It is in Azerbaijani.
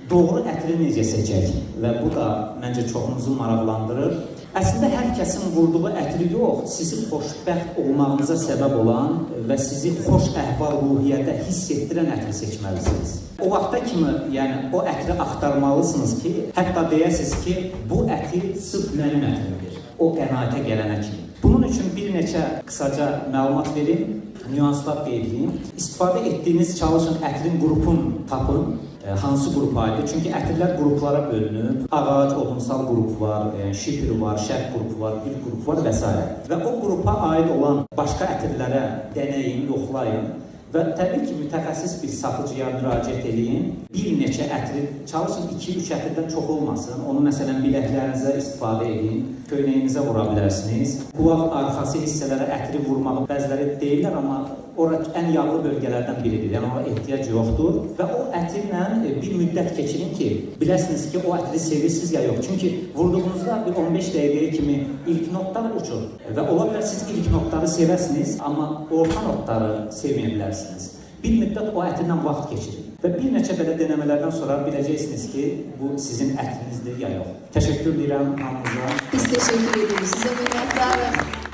Doğru ətri necə seçək? Və bu da məncə çoxunuzu maraqlandırır. Əslində hər kəsin vurduğu ətri yox, sizi xoşbəxt olmağınıza səbəb olan və sizi xoş əhval-ruhiyyədə hiss etdirən ətri seçməlisiniz. O vaxta kimi, yəni o ətri axtarmalısınız ki, hətta deyəsiz ki, bu ətir sırf mənim ətrimdir. O qənaətə gələnə kimi. Bunun üçün bir neçə qısaca məlumat verim, nüanslar qeyd edeyim. İstifadə etdiyiniz çalışın ətrin qrupunu tapın. Hansı qrupa aiddir? Çünki ətirlər qruplara bölünüb. Ağac, odunsal qrup var, şipr var, şərq qrupu var, gül qrupu var və s. Və o qrupa aid olan başqa ətirlərə denəyin, yoxlayın və təbii ki, mütəxəssis bir satıcıya müraciət eləyin. Bir neçə ətri çalışın 2-3 ətirdən çox olmasın. Onu məsələn biləklərinizə istifadə edin, köynəyinizə vura bilərsiniz. Qulaq arxası hissələrə ətri vurmağı bəziləri deyirlər, amma ora ən yağlı bölgələrdən biridir. Yəni ora ehtiyac yoxdur və o ətirlə bir müddət keçirin ki, biləsiniz ki, o ətri sevirsiniz ya yox. Çünki vurduğunuzda bir 15 dəqiqəyə kimi ilk notlar uçur və ola bilər siz ilk notları sevəsiniz, amma orta notları sevməyə bilərsiniz. Bir müddət o ətirlə vaxt keçirin və bir neçə belə denəmələrdən sonra biləcəksiniz ki, bu sizin ətrinizdir ya yox. Təşəkkür edirəm hamınıza. Biz teşekkür ediyoruz. Size minnettarız.